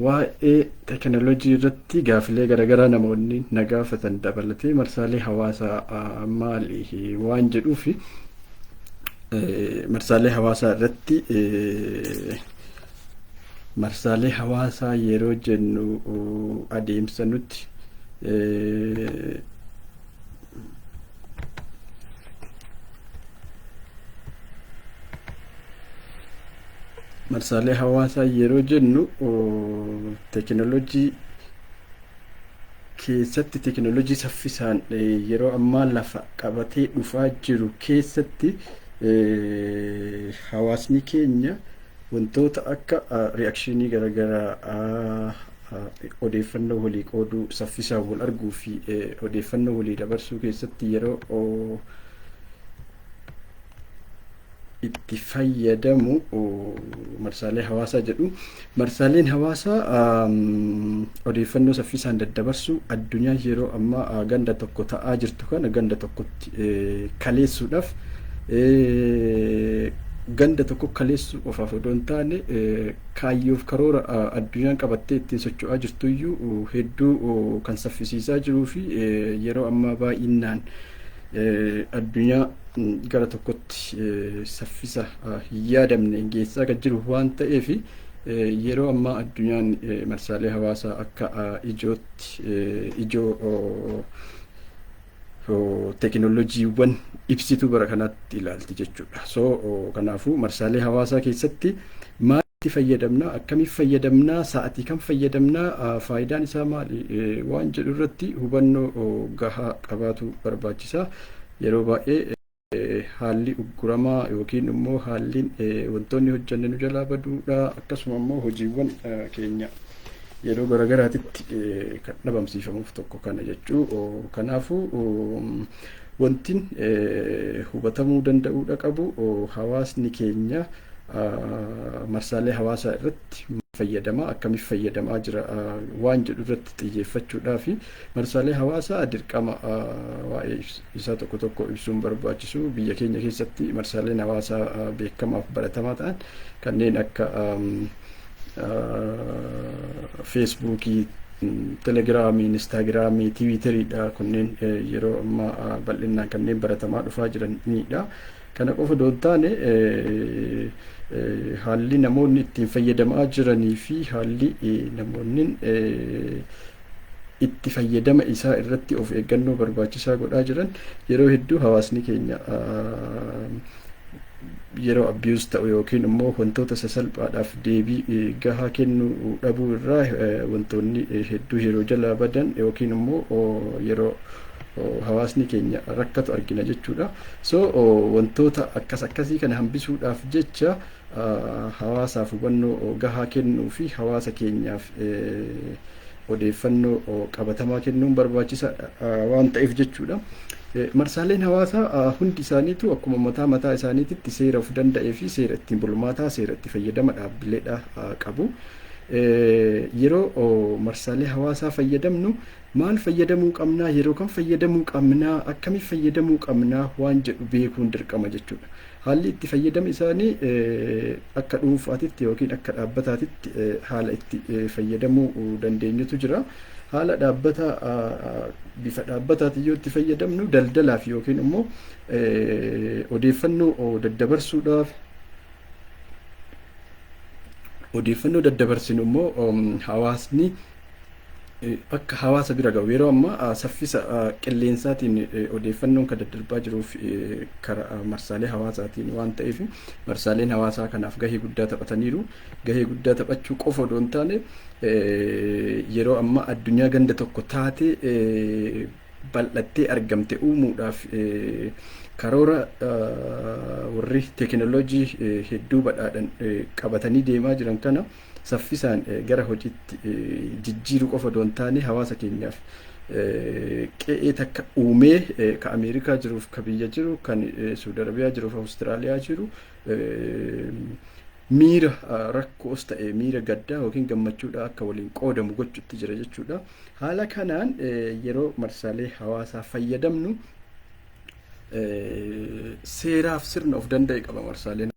Waa'ee teekinooloojii irratti gaafilee garaagaraa namoonni na gaafatan dabalatee marsaalee hawaasaa maali waan jedhuufi marsaalee hawaasaa irratti marsaalee hawaasaa yeroo jennu adeemsa nuti Marsaalee hawaasaa yeroo jennu teekinooloojii keessatti teekinooloojii saffisaan yeroo ammaa lafa qabatee dhufaa jiru keessatti hawaasni keenya wantoota akka ri'akshinii garaagaraa odeeffannoo walii qooduu saffisaan wal arguu fi odeeffannoo walii dabarsuu keessatti yeroo itti fayyadamu marsaalee hawaasaa jedhu. Marsaaleen hawaasaa odeeffannoo saffisaan daddabarsuu addunyaa yeroo ammaa ganda tokko ta'aa jirtu kana ganda tokkotti kaleessuudhaaf ganda tokko kaleessuu qofaaf odoo hin taane kaayyoof karoora addunyaan qabattee ittiin socho'aa jirtuyyuu hedduu kan saffisiisaa jiruu fi yeroo ammaa baay'inaan addunyaa gara tokkotti saffisa hin yaadamne geessaa kan jiru waan ta'eef yeroo ammaa addunyaan marsaalee hawaasaa akka ijootti ijoo teekinooloojiiwwan ibsituu bara kanaatti ilaalti jechuudha. So kanaafuu marsaalee hawaasaa keessatti maalitti fayyadamna, akkamiif fayyadamna, sa'atii kam fayyadamna, faayidaan isaa maali waan jedhu irratti hubannoo gahaa qabaatu barbaachisa. Yeroo baay'ee haalli ugguramaa yookiin immoo haalli wantoonni hojjanne nu jalaa baduudha. Akkasuma immoo hojiiwwan keenya yeroo garaagaraatitti kan dhabamsiifamuuf tokko kana jechuu. Kanaafuu wantin hubatamuu danda'uudha qabu hawaasni keenya marsaalee hawaasaa irratti fayyadamaa akkamiif fayyadamaa jira waan jedhu irratti xiyyeeffachuudhaa fi marsaalee hawaasaa dirqama waa'ee isaa tokko tokko ibsuun barbaachisu biyya keenya keessatti marsaaleen hawaasaa beekamaaf baratamaa ta'an kanneen akka feesbuukii, telegiraamii, instaagiraamii, tiwiiteriidha kunneen yeroo ammaa bal'inaan kanneen baratamaa dhufaa jiranidha. Kana qofa odoo hin taane haalli namoonni ittiin fayyadamaa jiranii fi haalli namoonni itti fayyadama isaa irratti of eeggannoo barbaachisaa godhaa jiran yeroo hedduu hawaasni keenya yeroo abuse ta'u yookiin immoo wantoota sasalphaadhaaf deebii gahaa kennuu dhabuu irraa wantoonni hedduu yeroo jalaa badan yookiin immoo yeroo hawaasni keenya rakkatu argina jechuudha. So wantoota akkas akkasii kana hambisuudhaaf jecha hawaasaaf hubannoo gahaa kennuu fi hawaasa keenyaaf odeeffannoo qabatamaa kennuun barbaachisaadha waan ta'eef jechuudha. Marsaaleen hawaasaa hundi isaaniitu akkuma mataa mataa isaaniititti seera of danda'ee fi seera ittiin bulmaataa seera itti fayyadama dhaabbileedha qabu. Yeroo marsaalee hawaasaa fayyadamnu maal fayyadamuu qabnaa, yeroo kam fayyadamuu qabnaa, akkamiif fayyadamuu qabnaa waan jedhu beekuun dirqama jechuudha. Haalli itti fayyadama isaanii akka dhuunfaatitti yookiin akka dhaabbataatitti haala itti fayyadamuu dandeenyutu jira. Haala dhaabbata bifa dhaabbataatiin yoo itti fayyadamnu daldalaaf yookiin immoo odeeffannoo daddabarsuudhaaf odeeffannoo daddabarsinu immoo hawaasni akka hawaasa bira gahu yeroo ammaa saffisa qilleensaatiin odeeffannoon kan daddarbaa jiruuf karaa marsaalee hawaasaatiin waan ta'eef marsaaleen hawaasaa kanaaf gahee guddaa taphataniiru. Gahee guddaa taphachuu qofa odoo hin taane yeroo ammaa addunyaa ganda tokko taate bal'attee argamte uumuudhaaf karoora warri teekinooloojii hedduu badhaadhan qabatanii deemaa jiran kana saffisaan gara hojiitti jijjiiruu qofa odoo hin taane hawaasa keenyaaf qe'ee takka uumee ka Ameerikaa jiruuf ka biyya jiru kan Suudi Arabiyaa jiruuf Awustiraaliyaa jiru miira rakkoos ta'e miira gaddaa yookiin gammachuudhaa akka waliin qoodamu gochuutti jira jechuudha. Haala kanaan yeroo marsaalee hawaasaa fayyadamnu seeraaf sirna of danda'e qaba marsaaleen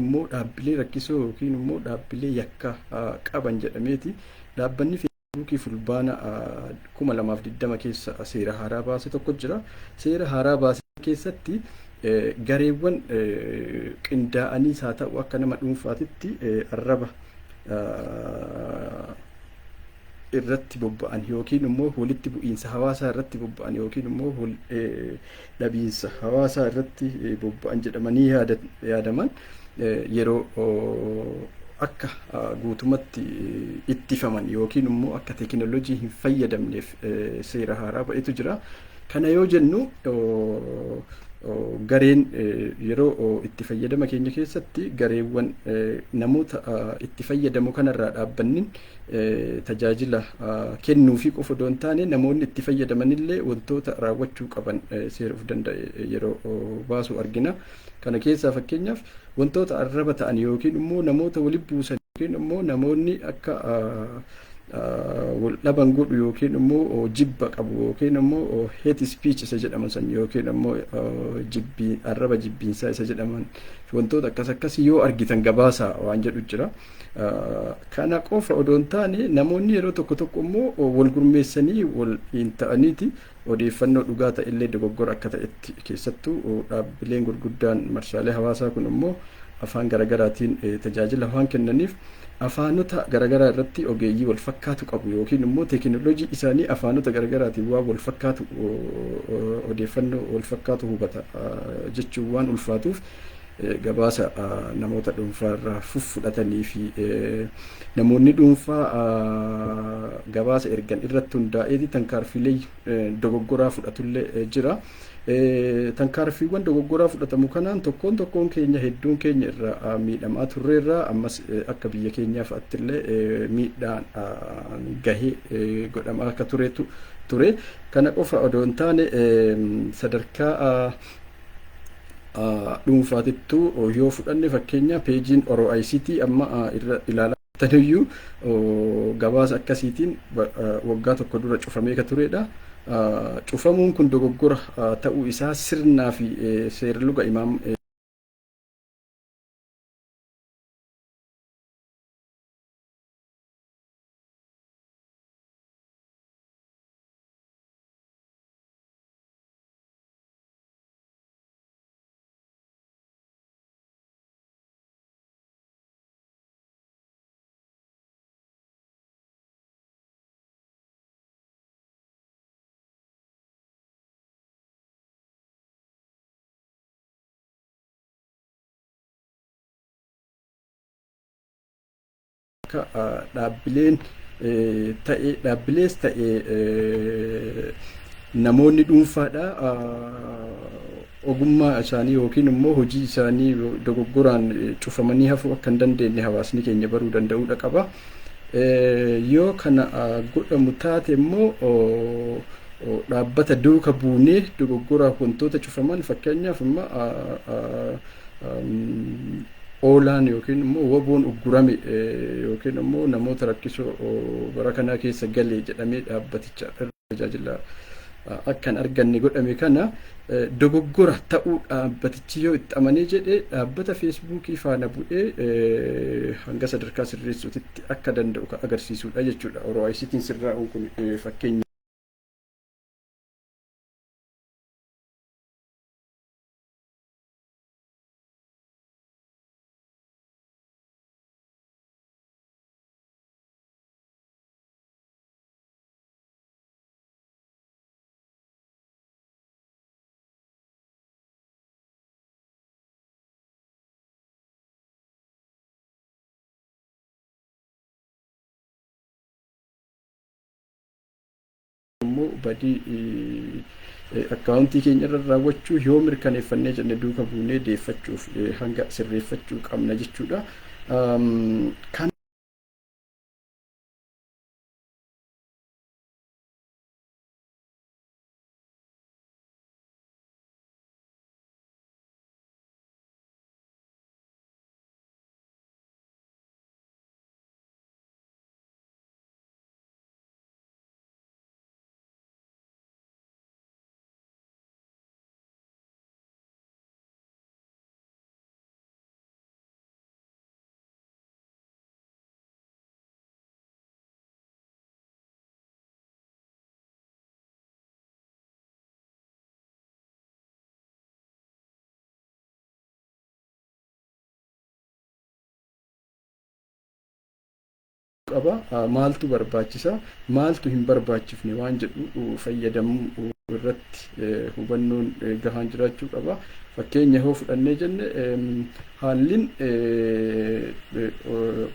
Immoo dhaabbilee rakkisoo yookiin immoo dhaabbilee yakka qaban jedhameeti dhaabbanni Feesbuukii Fulbaana 2020 keessa seera haaraa baase tokko jira. Seera haaraa baase keessatti gareewwan qindaa'aniis haa ta'u, akka nama dhuunfaatitti arraba irratti bobba'an yookiin immoo walitti bu'iinsa hawaasaa irratti bobba'an yookiin immoo dhabiinsa hawaasaa irratti bobba'an jedhamanii yaadaman yeroo akka guutumatti ittifaman yookiin immoo akka teekinooloojii hin fayyadamneef seera haaraa ba'etu jira. Kana yoo jennu, gareen yeroo itti fayyadama keenya keessatti gareewwan namoota itti fayyadamu kanarraa dhaabbanni tajaajila kennuu fi qofa odoo hin taane, namoonni itti fayyadamanillee wantoota raawwachuu qaban seera of danda'e yeroo baasu argina. Kana keessaa fakkeenyaaf wantoota arraba ta'an yookiin immoo namoota walitti buusan yookiin immoo namoonni akka wal dhaban godhu yookiin immoo jibba qabu yookiin immoo hate speech isa jedhaman san yookiin immoo jibbii, arraba jibbiinsaa isa jedhaman, wantoota akkas akkasii yoo argitan gabaasaa waan jedhu jira. Kana qofa odoo hin taane, namoonni yeroo tokko tokko immoo wal gurmeessanii wal hin ta'aniiti odeeffannoo dhugaa ta'e illee dogoggora akka ta'etti, keessattuu dhaabbileen gurguddaan marsaalee hawaasaa kun immoo afaan garaagaraatiin tajaajila waan kennaniif, afaanota garaagaraa irratti ogeeyyii wal fakkaatu qabu yookiin immoo teekinooloojii isaanii afaanota garaagaraatiin waan wal fakkaatu, odeeffannoo wal fakkaatu hubata jechuun waan ulfaatuuf, gabaasa namoota dhuunfaa irraa fudhatanii fi namoonni dhuunfaa gabaasa ergan irratti hundaa'eeti tankaarfiilee dogoggoraa fudhatullee jira. Tankaarfiiwwan dogoggoraa fudhatamu kanaan tokkoon tokkoon keenya, hedduun keenya irraa miidhamaa turreerra. Ammas akka biyya keenyaa fa'aatti illee miidhaan gahee godhamaa akka turetu ture. Kana qofa odoo hin taane, sadarkaa dhuunfaatittuu yoo fudhanne, fakkeenya peejiin Oro ICT amma irra ilaalaa jirtaniyyuu gabaasa akkasiitiin waggaa tokko dura cufamee ka turedha. Cufamuun kun dogoggora ta'uu isaa sirnaa fi seerluga imaam akka dhaabbileen ta'e, dhaabbilees ta'e namoonni dhuunfaadha, ogummaa isaanii yookiin immoo hojii isaanii dogoggoraan cufamanii hafuu akka hin dandeenye hawaasni keenya baruu danda'uudha qaba. Yoo kana godhamu taate immoo, dhaabbata duuka buunee dogoggoraaf wantoota cufaman, fakkeenyaaf immoo oolaan yookiin immoo waboon uggurame yookiin immoo namoota rakkisoo bara kanaa keessa galee jedhamee dhaabbaticha tajaajila akka hin arganne godhame kana dogoggora ta'uu dhaabbatichi yoo itti amanee jedhe, dhaabbata Feesbuukii faana bu'ee hanga sadarkaa sirreessuutitti akka danda'u kan agarsiisudha jechuudha. Oro ICT'n sirraa'uun kun fakkeenya. Immoo badii akkaawuntii keenya irra raawwachuu yoo mirkaneeffannee jenne, duuka buunee deeffachuuf hanga sirreeffachuu qabna jechuudha. Kan qaba. Maaltu barbaachisa, maaltu hin barbaachifne waan jedhu fayyadamuu irratti hubannoon gahaan jiraachuu qaba. Fakkeenya yoo fudhannee jenne, haalliin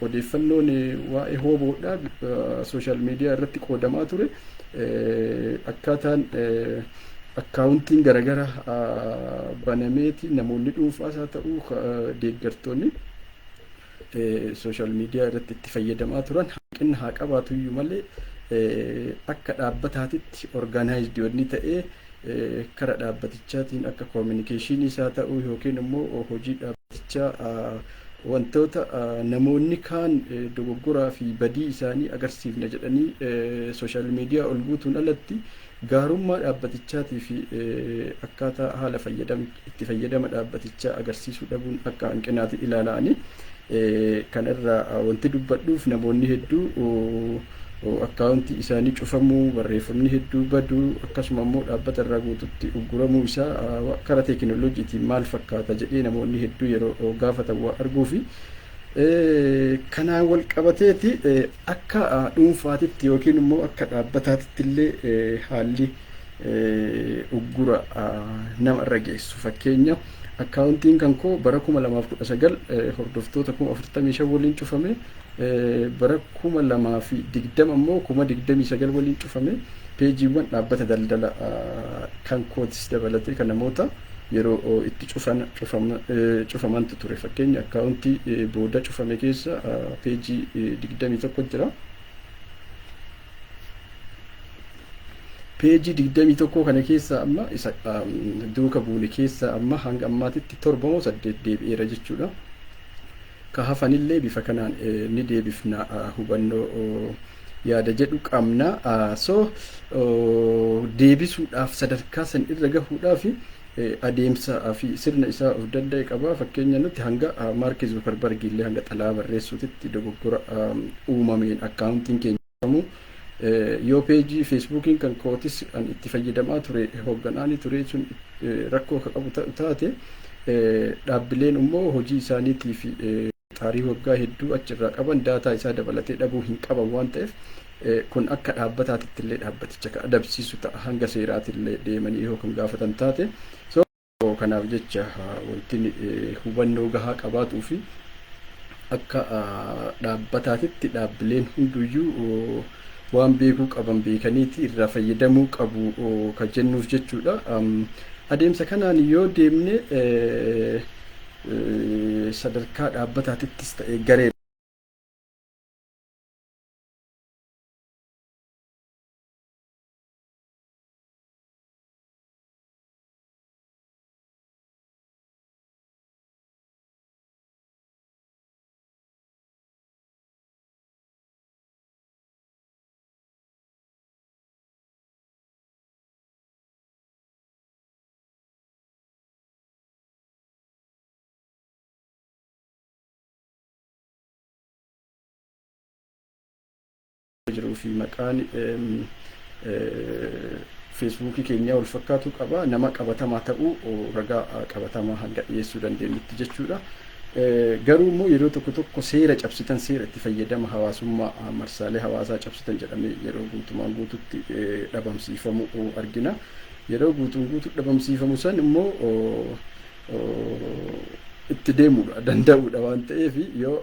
odeeffannoon waa'ee hooboodhaa social media irratti qoodamaa ture, akkaataan akkaawuntiin garaagaraa banameeti namoonni dhuunfaas haa ta'u deeggartoonni social media irratti itti fayyadamaa turan hanqina haa qabaatu iyyuu malee, akka dhaabbataatitti organized wanni ta'ee kara dhaabbatichaatiin akka communication isaa ta'uu yookiin immoo hojii dhaabbatichaa wantoota namoonni kaan dogoggoraa fi badii isaanii agarsiifna jedhanii social media ol guutuun alatti, gaarummaa dhaabbatichaatii fi akkaataa haala itti fayyadama dhaabbatichaa agarsiisuu dhabuun akka hanqinaatti ilaalanii. Kanarraa wanti dubbadhuuf, namoonni hedduu akkaawuntii isaanii cufamuu, barreeffamni hedduu baduu, akkasuma immoo dhaabbata irraa guututti ugguramuu isaa karaa teekinooloojiitiin maal fakkaata jedhee namoonni hedduu yeroo gaafatan waa arguu fi kanaan wal qabateeti akka dhuunfaatitti yookiin immoo akka dhaabbataatitti illee haalli uggura nama irra geessu. Fakkeenya, akkaawuntiin kan koo bara 2019 hordoftoota 45,000 waliin cufame, bara 2020 immoo 29,000 waliin cufame. Peejiiwwan dhaabbata daldala kan kootis dabalatee kan namoota yeroo itti cufamantu ture. Fakkeenya, akkaawuntii booda cufame keessa peejii 21 jira. Peejii 21 kana keessa amma isa duuka buune keessa amma hanga ammaatitti torba moo saddeet deebi'eera jechuudha. Ka hafanillee bifa kanaan ni deebifna hubannoo yaada jedhu qabna. So deebisuudhaaf, sadarkaa san irra gahuudhaaf adeemsa fi sirna isaa of danda'e qaba. Fakkeenya, nuti hanga Maark Zuukarbarg illee hanga xalaa barreessuutitti dogoggora uumameen akkaawuntiin keenya yoo peejii feesbuukiin kan kootis an itti fayyadamaa ture hoogganaani ture sun rakkoo ka qabu taate, dhaabbileen immoo hojii isaaniitii fi xaarii waggaa hedduu achirraa qaban daataa isaa dabalatee dhabuu hin qaban waan ta'eef, kun akka dhaabbataatitti illee dhaabbaticha ka adabsiisu ta'a, hanga seeraatillee deemanii yoo kan gaafatan taate. So kanaaf jecha wanti hubannoo gahaa qabaatuu fi akka dhaabbataatitti dhaabbileen hunduyyuu waan beekuu qaban beekaniiti irraa fayyadamuu qabu ka jennuuf jechuudha. Adeemsa kanaan yoo deemne, sadarkaa dhaabbataatittis ta'e garee jiruu fi maqaan feesbuukii keenyaa wal fakkaatu qaba, nama qabatamaa ta'uu ragaa qabatamaa hanga dhiyeessuu dandeenyutti jechuudha. Garuu immoo yeroo tokko tokko seera cabsitan, seera itti fayyadama hawaasummaa marsaalee hawaasaa cabsitan jedhamee yeroo guutumaan guututti dhabamsiifamu argina. Yeroo guutuun guutuu dhabamsiifamu san immoo itti deemuudha danda'uudha waan ta'eef, yoo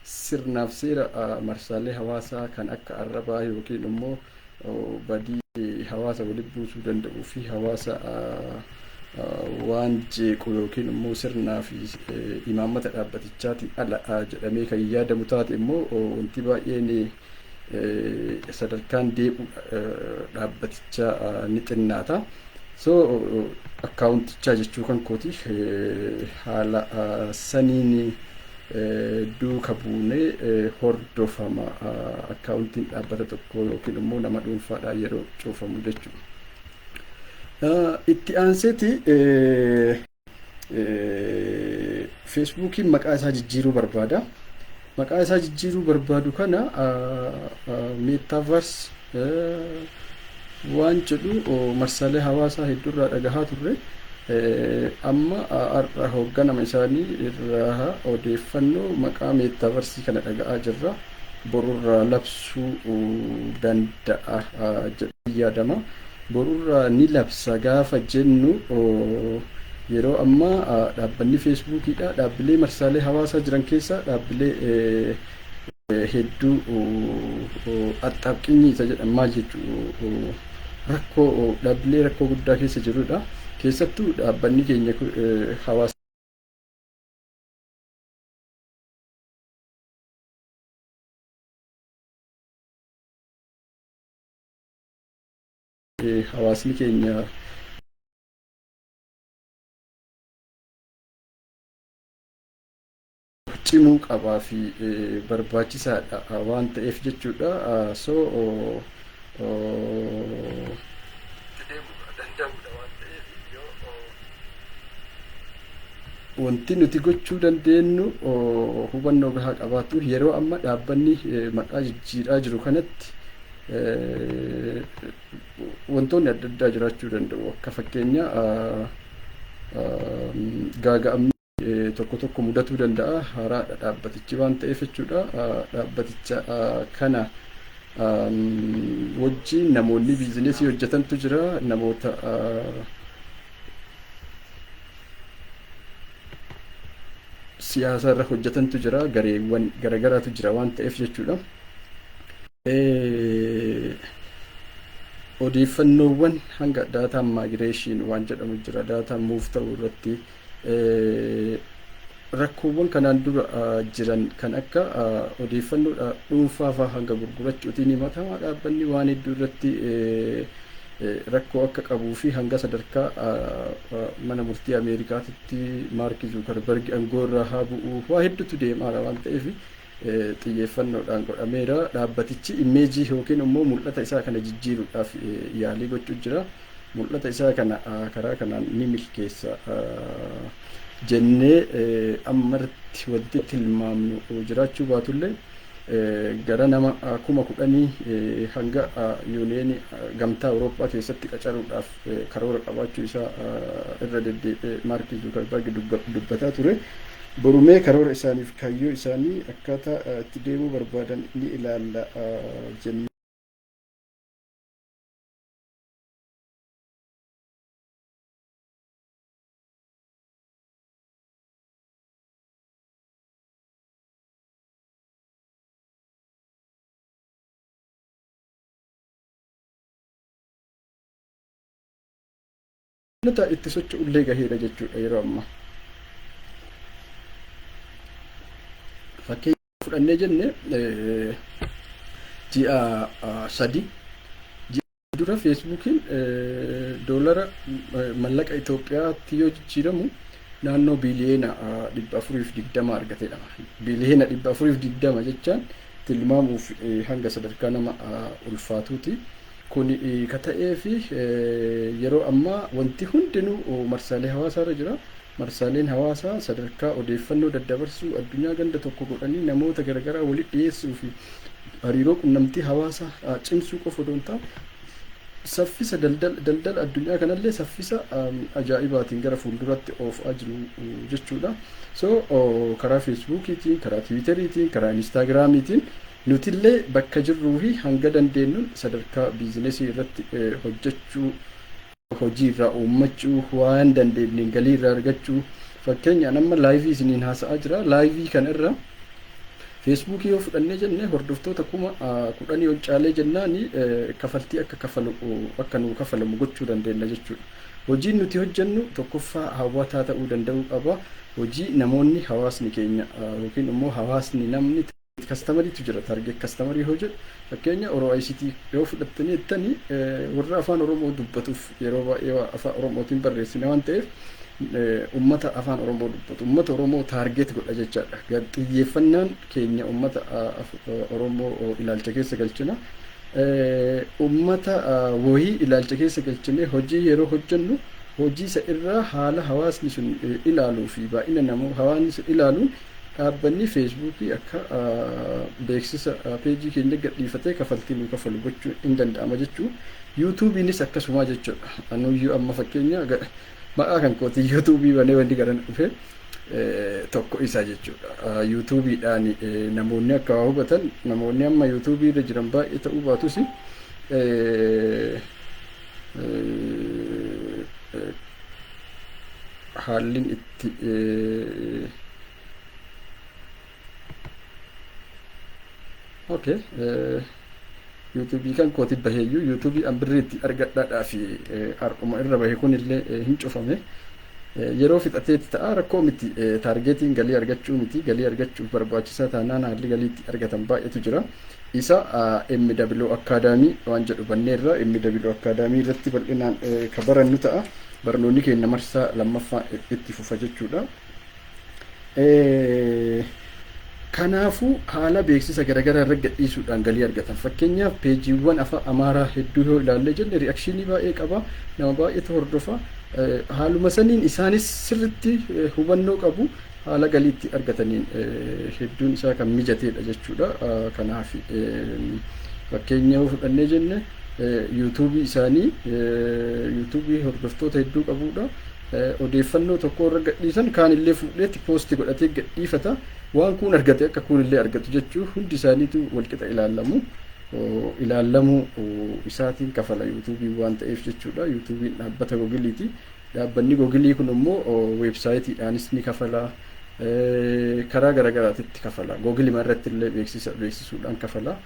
sirnaaf seera marsaalee hawaasaa kan akka arrabaa yookiin immoo badii hawaasa walitti buusuu danda'uu fi hawaasa waan jeequ yookiin immoo sirnaa fi imaammata dhaabbatichaatiin ala jedhamee kan yaadamu taate immoo, wanti baay'een sadarkaan deebi'u dhaabbatichaa ni xinnaata. So akkaawuntichaa jechuu kan kooti haala saniin duuka buunee hordofama akkaawuntiin dhaabbata tokkoo yookiin immoo nama dhuunfaadhaan yeroo cufamu jechuudha. Itti aanseeti feesbuukiin maqaa isaa jijjiiruu barbaada. Maqaa isaa jijjiiruu barbaadu kana metaverse waan jedhu marsaalee hawaasaa hedduurraa dhagahaa turre. Amma har'a hoogganama isaanii irraa odeeffannoo maqaa metaverse kana dhaga'aa jirra. Borurraa labsuu danda'a jedhee yaadama. Borurraa ni labsa gaafa jennu, yeroo ammaa dhaabbanni Feesbuukiidha. Dhaabbilee marsaalee hawaasaa jiran keessaa dhaabbilee hedduu axxaabqinyii isa jedhan maal jechuu, rakkoo, dhaabbilee rakkoo guddaa keessa jirudha. Keessattuu dhaabbanni keenya hawaasa hawaasni keenya cimuu qabaa fi barbaachisaadha waan ta'eef jechuudha. So danda'uudha waan ta'eef, yoo wanti nuti gochuu dandeenyu hubannoo gahaa qabaatu, yeroo amma dhaabbanni maqaa jijjiiraa jiru kanatti wantoonni adda addaa jiraachuu danda'u. Akka fakkeenya gaaga'amni tokko tokko mudatuu danda'a. Haaraadha dhaabbatichi waan ta'eef jechuudha. Dhaabbaticha kana wajjin namoonni biizinesii hojjetantu jira. Namoota siyaasa irra hojjetantu jira. Gareewwan garagaraatu jira waan ta'eef jechuudha. Odeeffannoowwan hanga data migration waan jedhamu jira. Data move ta'uu irratti rakkoowwan kanaan dura jiran kan akka odeeffannoo dhuunfaa fa'aa hanga gurgurachuutiin himatamaa, dhaabbanni waan hedduu irratti rakkoo akka qabuu fi hanga sadarkaa mana murtii Ameerikaatitti Maarki Zuukarbergi aangoo irraa haa bu'u, waa hedduutu deemaara waan ta'eef xiyyeeffannoodhaan godhameera. Dhaabbatichi image yookiin immoo mul'ata isaa kana jijjiiruudhaaf yaalii gochuu jira. Mul'ata isaa kana karaa kanaan ni milkeessa jennee ammarratti wanti tilmaamnu jiraachuu baatullee, gara nama 10,000 hanga yuuniyeenii Gamtaa Awurooppaa keessatti qacaruudhaaf karoora qabaachuu isaa irra deddeebi'ee Maarkii Zuukarberg dubbataa ture. Borumee karoora isaaniif kaayyoo isaanii akkaataa itti deemuu barbaadan ni ilaalla jennee. Itti socho'ullee gaheedha jechuudha yeroo ammaa. Fakkeenya fudhannee jenne, ji'a 3 dura Feesbuukiin doolara mallaqa Itoophiyaatti yoo jijjiiramu naannoo biiliyoona 420 argateedha. Biiliyoona 420 jechaan tilmaamuuf hanga sadarkaa nama ulfaatuuti. Kun ka ta'ee fi yeroo ammaa wanti hundinuu marsaalee hawaasaa irra jira. Marsaaleen hawaasaa sadarkaa odeeffannoo daddabarsuu, addunyaa ganda tokko godhanii namoota garaagaraa walitti dhiyeessuu fi hariiroo qunnamtii hawaasaa cimsuu qofa odoo hin taane, saffisa daldala addunyaa kanallee saffisa ajaa'ibaatiin gara fuulduratti oofaa jiru jechuudha. So karaa Feesbuukiitiin, karaa Tiwiiteriitiin, karaa Inistaagiraamiitiin nutillee bakka jirruu fi hanga dandeenyuun sadarkaa biizinesii irratti hojjechuu, hojii irraa uummachuu, waan dandeenyeen galii irraa argachuu. Fakkeenyaan amma live isiniin haasa'aa jira. Live kana irra Feesbuukii yoo fudhannee jenne, hordoftoota 10,000 ol caalee jennaani kafaltii akka kafalu, akka nuu kafalamu gochuu dandeenya jechuudha. Hojiin nuti hojjennu tokkoffaa hawwataa ta'uu danda'uu qaba. Hojii namoonni, hawaasni keenya yookiin immoo hawaasni, namni customeriitu jira. Target customer yoo jedhu, fakkeenya Oro ICT yoo fudhattanii jettanii, warra afaan Oromoo dubbatuuf, yeroo baay'ee afaan Oromootiin barreessine waan ta'eef, ummata afaan Oromoo dubbatu, ummata Oromoo target godha jechaadha. Xiyyeeffannaan keenya ummata Oromoo ilaalcha keessa galchina. Ummata wayii ilaalcha keessa galchine hojii yeroo hojjennu, hojii isa irraa haala hawaasni sun ilaaluu fi baay'ina namoo hawaasni sun ilaaluun dhaabbanni Feesbuukii akka beeksisa peejii keenya gadhiifatee kafaltii nu kafalu gochuu hin danda'ama jechuu. Yuutuubiinis akkasuma jechuudha. Anuyyuu amma fakkeenya maqaa kan kootii yuutuubii banee wanti gara dhufe Tokko isa jechuudha. YouTubeiidhaan namoonni akka waa hubatan, namoonni amma YouTubeii irra jiran baay'ee ta'uu baatus, haallin itti, okay, YouTubeii kan kooti baheeyyuu, YouTubeii an birriitti argadhaadhaa fi har'uma irra bahe kun illee hin cufame. Yeroo fixateetti ta'a, rakkoo miti. Targetiin galii argachuu miti. Galii argachuuf barbaachisaa taanaan haalli galiitti argatan baay'eetu jira. Isa MW Academy waan jedhu banneerra. MW Academy irratti bal'inaan ka barannu ta'a. Barnoonni keenya marsaa lammaffaa itti fufa jechuudha. Kanaafuu haala beeksisa garaagaraa irra gadhiisuudhaan galii argatan. Fakkeenyaaf, peejiiwwan afaan Amaaraa hedduu yoo ilaallee jenne, reactionii baay'ee qaba, nama baay'eetu hordofa. Haaluma saniin isaanis sirritti hubannoo qabu, haala galiitti argataniin hedduun isaa kan mijateedha jechuudha. Kanaaf fakkeenya yoo fudhannee jenne, YouTubeii isaanii, YouTubeii hordoftoota hedduu qabudha. Odeeffannoo tokko irra gadhiisan, kaan illee fuudheetti post godhatee gadhiifata. Waan kun argate akka kun illee argatu jechuu, hundi isaaniitu walqixa ilaalamu. Ilaalamuu isaatiin kafala YouTubeii waan ta'eef jechuudha. YouTubeiin dhaabbata Googleiiti. Dhaabbanni Googleii kun immoo websiteiidhaanis ni kafala. Karaa garaagaraatitti kafala. Googleima irratti illee beeksisa beeksisuudhaan kafala.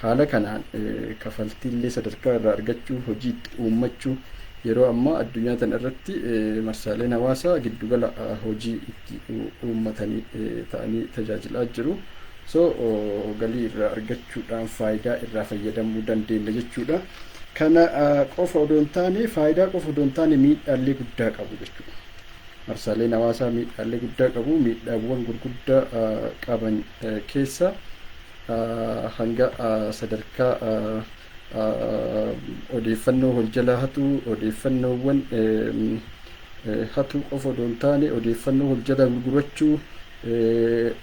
Haala kanaan kafaltiillee sadarkaa irraa argachuu, hojii itti uummachuu, yeroo ammaa addunyaa tana irratti marsaaleen hawaasaa giddugala hojii itti uummatanii ta'anii tajaajilaa jiru. So galii irraa argachuudhaan faayidaa irraa fayyadamuu dandeenya jechuudha. Kana qofa odoo hin taane, faayidaa qofa odoo hin taane, miidhaallee guddaa qabu jechuudha. Marsaaleen hawaasaa miidhaallee guddaa qabu. Miidhaawwan gurguddaa qaban keessa hanga sadarkaa odeeffannoo wal jalaa hatuu, odeeffannoowwan hatuu qofa odoo hin taane, odeeffannoo wal jalaa gurgurachuu,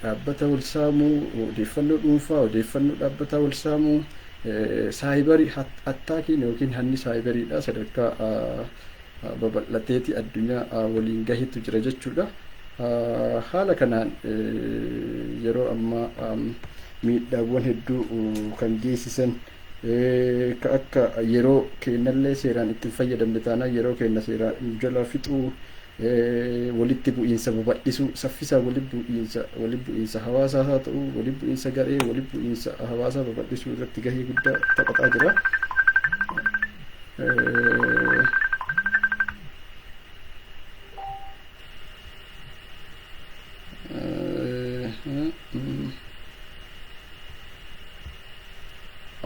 dhaabbata wal saamuu, odeeffannoo dhuunfaa, odeeffannoo dhaabbataa wal saamuu, cyber attackiin yookiin hanni cyberiidha sadarkaa babal'ateeti addunyaa waliin gahetu jira jechuudha. Haala kanaan yeroo ammaa miidhaawwan hedduu kan geessisan, akka yeroo kennallee seeraan ittiin fayyadamne taanaan yeroo kenna seeraan jala fixuu, walitti bu'iinsa babal'isuu, saffisaa walitti bu'iinsa hawaasaa haa ta'u, walitti bu'iinsa garee, walitti bu'iinsa hawaasaa babal'isuu irratti gahee guddaa taphataa jira.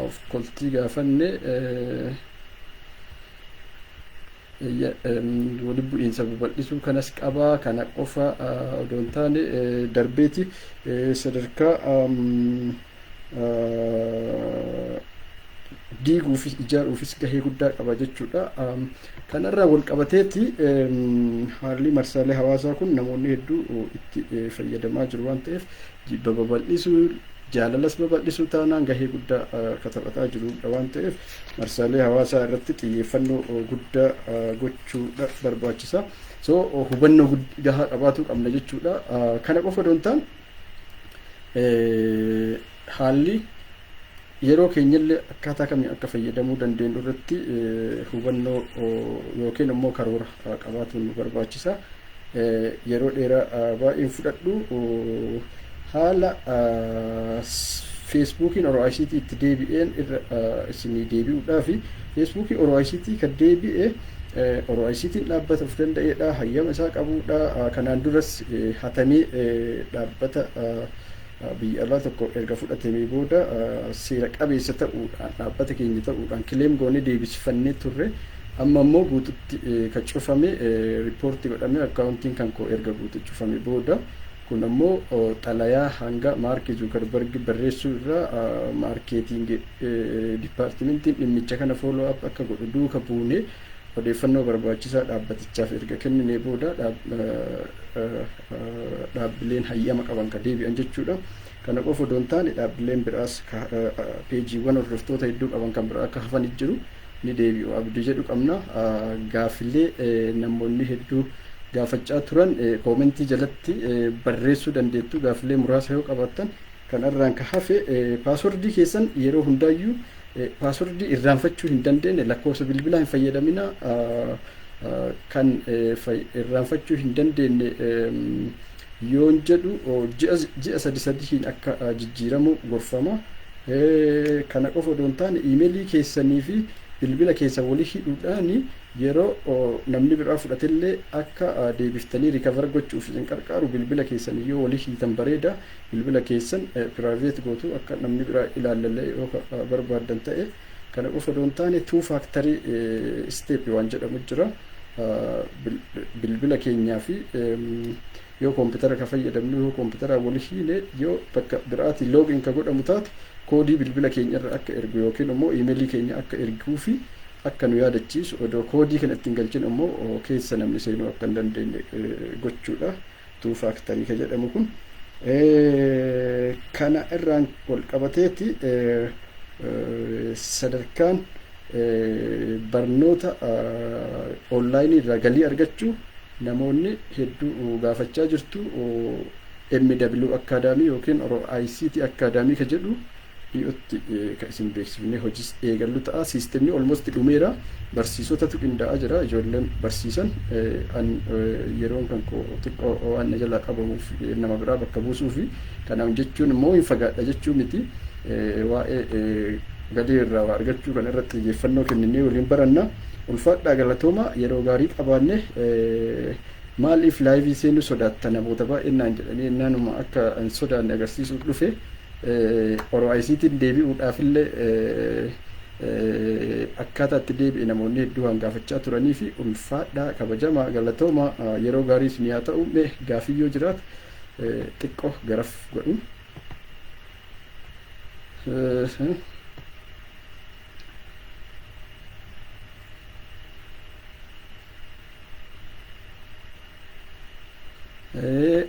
Of koltii gaafanne walitti bu'iinsa babal'isuu kanas qabaa. Kana qofa odoo hin taane, darbeeti sadarkaa diiguufis ijaaruufis gahee guddaa qaba jechuudha. Kanarraa wal qabateeti haalli marsaalee hawaasaa kun namoonni hedduu itti fayyadamaa jiru waan ta'eef, jibba babal'isuu, jaalalas babal'isuu taanaan gahee guddaa akka taphataa jirudha waan ta'eef, marsaalee hawaasaa irratti xiyyeeffannoo guddaa gochuudha barbaachisa. So hubannoo gahaa qabaatuu qabna jechuudha. Kana qofa odoo hin taane, haalli yeroo keenyallee akkaataa kamiin akka fayyadamuu dandeenyu irratti hubannoo yookiin immoo karoora qabaatuun nu barbaachisa. Yeroo dheeraa baay'een fudhadhu, haala Facebookiin Oro ICT itti deebi'een irra isinii deebi'uudhaa fi Facebookii Oro ICT kan deebi'e, Oro ICT'n dhaabbata of danda'eedha, hayyama isaa qabuudha. Kanaan duras hatamee dhaabbata biyya alaa tokko erga fudhatamee booda, seera qabeessa ta'uudhaan, dhaabbata keenya ta'uudhaan claim goonee deebisifannee turre. Amma immoo guututti kan cufame, report godhame, accountiin kan koo erga guutu cufame booda, kun ammoo xalayaa hanga Mark Zuckerberg barreessuu irraa marketing departmentiin dhimmicha kana follow up akka godhu duuka buune, odeeffannoo barbaachisaa dhaabbatichaaf erga kennine booda dhaabbileen hayyama qaban ka deebi'an jechuudha. Kana qofa odoo hin taane, dhaabbileen biraas peejiiwwan hordoftoota hedduu qaban kan biraa akka hafan jiru ni deebi'u abdii jedhu qabna. Gaaffilee namoonni hedduu Gaafachaa turan comment jalatti barreessuu dandeettu, gaafilee muraasa yoo qabaattan. Kanarraan ka hafe, password keessan yeroo hundaayyuu password irraanfachuu hin dandeenye, lakkoofsa bilbilaa hin fayyadamina. Kan irraanfachuu hin dandeenye yoon jedhu, ji'a sadi sadiin akka jijjiiramu gorfama. Kana qofa odoo hin taane, email keessanii fi bilbila keessan walii hidhuudhaan yeroo namni biraa fudhatellee akka deebiftanii recover gochuuf isin qarqaaru bilbila keessan yoo walii hiitan bareeda. Bilbila keessan private gootu, akka namni biraa ilaallallee yoo barbaaddan ta'e. Kana qofa odoo hin taane, two factor step waan jedhamu jira. Bilbila keenyaa fi yoo koompitara ka fayyadamnu, yoo koompitara walii hiine, yoo bakka biraatii login ka godhamu taate, koodii bilbila keenya irra akka ergu yookiin immoo email keenya akka erguu fi akka nu yaadachiisu, odoo koodii kana ittiin galchin immoo keessa namni seenuu akka hin dandeenye gochuudha. Two factor ka jedhamu kun. Kana irraan wal qabateeti, sadarkaan barnoota online irraa galii argachuu namoonni hedduu gaafachaa jirtu. MW Academy yookiin Oro ICT Academy ka jedhu dhiyootti kan isin beeksifnee hojii eegallu ta'a. Siistemni almost dhumeera. Barsiisotatu qindaa'aa jira. Ijoolleen barsiisan yeroon kan koo xiqqoo waan na jalaa qabamuuf nama biraa bakka buusuu fi kanaaf jechuun immoo hin fagaadha jechuu miti. Waa'ee galii irraa waa argachuu kana irratti xiyyeeffannoo kenninee waliin baranna. Ulfaadhaa, galatooma, yeroo gaarii qabaanne. Maaliif live seenuu sodaatta namoota baay'een naan jedhanii, naanuma akka hin sodaanne agarsiisuuf dhufe. Oro ICT'n deebi'uudhaaf illee akkaataa itti deebi'e namoonni hedduu waan gaafachaa turanii fi ulfaadhaa, kabajamaa, galatooma, yeroo gaarii isin haa ta'u. Mee gaafii yoo jiraatu xiqqoo garaf godhu.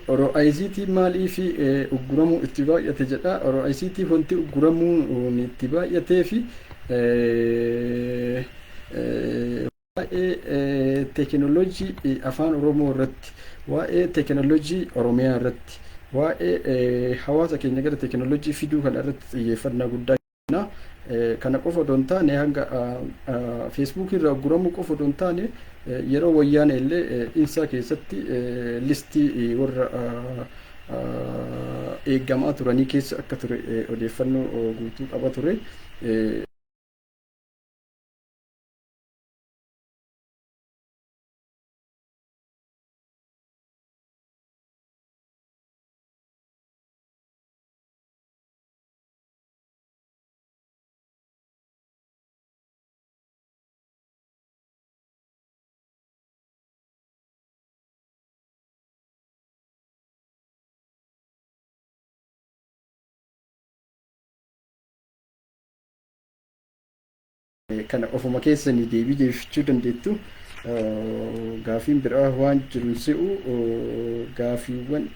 Oro ICT maaliif ugguramuu itti baay'ate jedha. Oro ICT wanti ugguramuun itti baay'atee fi waa'ee teekinooloojii Afaan Oromoo irratti, waa'ee teekinooloojii Oromiyaa irratti, waa'ee hawaasa keenya gara teekinooloojii fiduu kana irratti xiyyeeffannaa guddaa kenna. Kana qofa odoo hin taane, hanga feesbuukii irraa ugguramuu qofa odoo hin taane, yeroo Wayyaane illee insaa keessatti list warra eeggamaa turanii keessa akka ture odeeffannoo guutuu qaba ture. Kana ofuma keessanii deebii deebifachuu dandeettu. Gaafiin biraa waan jiru si'u, gaafiiwwan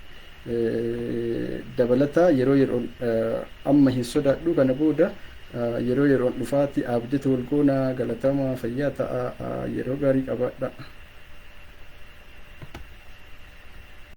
dabalataa yeroo yeroon, amma hin sodaadhu, kana booda yeroo yeroon dhufaati update wal goonaa. Galatamaa, fayyaa ta'a, yeroo gaarii qabaadha.